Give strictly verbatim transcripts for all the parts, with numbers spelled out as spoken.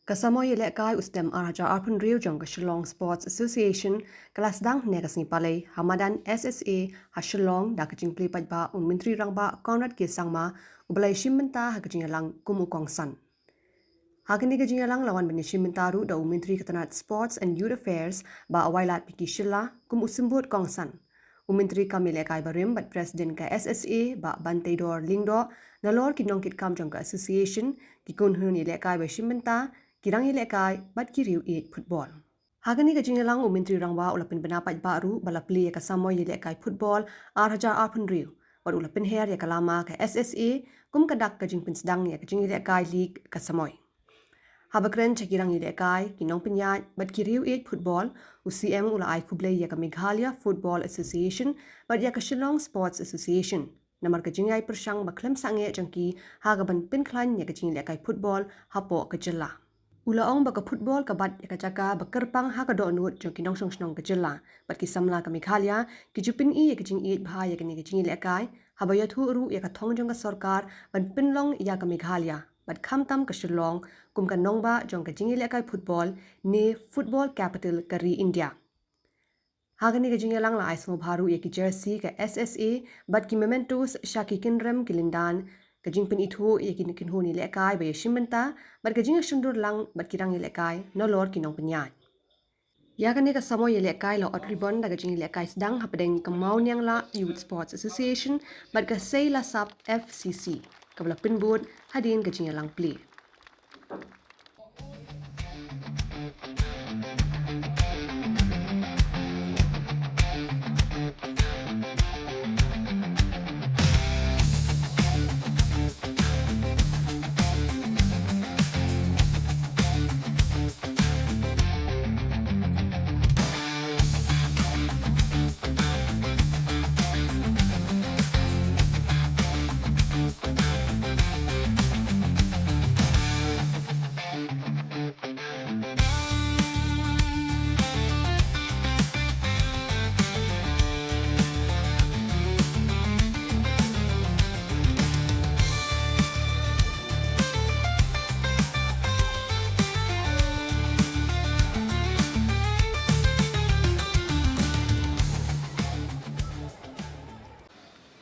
Ka samoi ïalehkai u snem ar hajar arphew hynriew jong ka Shillong Sports Association ka la sdang hynne ka sngi Palei ha madan S S A ha Shillong da ka jingplie paidbah u Myntri Rangbah Conrad K Sangma, uba la ïashim bynta ha ka jingïalang kum u kongsan. Ha kane ka jingïalang la wan ban ïashim bynta ruh da u Myntri ka tnat Sports and Youth Affairs, Bah Wailadmiki Shylla, kum u symbud kongsan. U Myntri kam ïalehkai barim bad President ka S S A, Bah Banteidor Lyngdoh, nalor ki nongkitkam jong ka association, ki kynhun ïalehkai ba ïashim bynta, ki rangïalehkai bad ki riew ïeit football. Ha kane ka jingïalang u Myntri Rangbah u la pynbna paidbah ruh ba la plie ïa ka samoi ïalehkai football ar hajar arphew hynriew, bad u la pynher ïa ka lama ka S S A kum ka dak ka jingpynsdang ïa ka jingïalehkai league ka samoi. Haba kren sha ki rangïalehkai, ki nongpynïaid bad ki riew ïeit football, u C M u la ai khublei ïa ka Meghalaya Football Association bad ïa ka Shillong Sports Association namar ka jingïai pyrshang ba khlem sangeh jong ki ha kaban pynkhlaiñ ïa ka jingïalehkai football hapoh ka jylla. U la ong ba ka football ka bat ïa ka jaka ba kyrpang ha ka dohnud jong ki nongshong shnong ka jylla, bad ki samla ka Meghalaya ki ju pyni ïa ka jingïeit bha ïa kane ka jingïalehkai haba ïathuh ruh ïa ka thong jong ka sorkar ban pynlong ïa ka Meghalaya bad khamtam ka Shillong kum ka nongbah jong ka jingïalehkai football ne football capital ka ri India. Ha kane ka jingïalang la ai sngewbha ruh ïa ki jersey ka S S A bad ki mementos sha ki kynrem ki lyndan, ka jingpynithuh ïa ki kynhun ïalehkai ba ïashim bynta bad ka jingïashondur lang bad ki rangïalehkai nalor ki nongpynïaid. Ïa kane ka samoi ïalehkai la ot ribon da ka jingïalehkai sdang hapdeng ka Mawniangla Youth Sports Association bad ka Seilasap F C C, kaba la pynbud hadien ka jingïalang plie.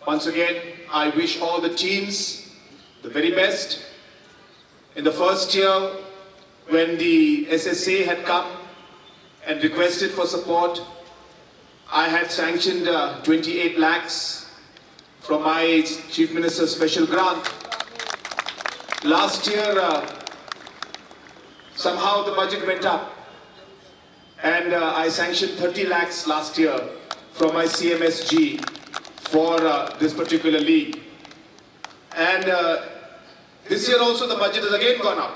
Once again, I wish all the teams the very best. In the first year, when the S S A had come and requested for support, I had sanctioned uh, twenty-eight lakhs from my Chief Minister's special grant. Last year, uh, somehow the budget went up, and uh, I sanctioned thirty lakhs last year from my C M S G for uh, this particular league. And uh, this year also the budget has again gone up.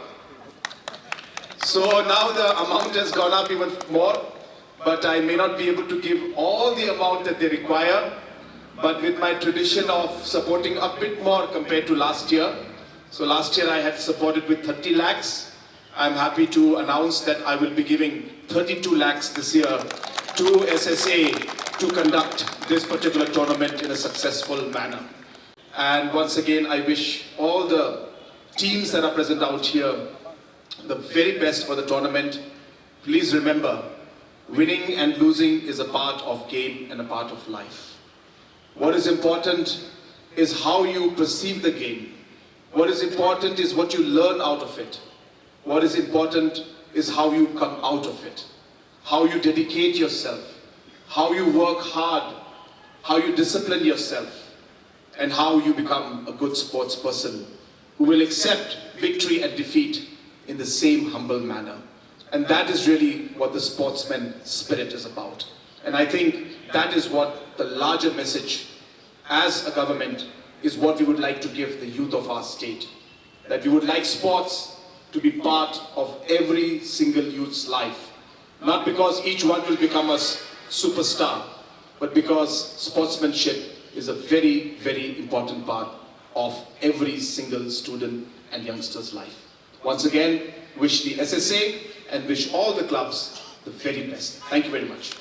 So now the amount has gone up even more, but I may not be able to give all the amount that they require, but with my tradition of supporting a bit more compared to last year, so last year I had supported with thirty lakhs, I'm happy to announce that I will be giving thirty-two lakhs this year to S S A to conduct this particular tournament in a successful manner. And once again, I wish all the teams that are present out here the very best for the tournament. Please remember, winning and losing is a part of game and a part of life. What is important is how you perceive the game. What is important is what you learn out of it. What is important is how you come out of it, how you dedicate yourself, how you work hard, how you discipline yourself, and how you become a good sports person who will accept victory and defeat in the same humble manner. And that is really what the sportsman spirit is about. And I think that is what the larger message as a government is what we would like to give the youth of our state. That we would like sports to be part of every single youth's life. Not because each one will become a s- superstar, but because sportsmanship is a very, very important part of every single student and youngster's life. Once again, wish the S S A and wish all the clubs the very best. Thank you very much.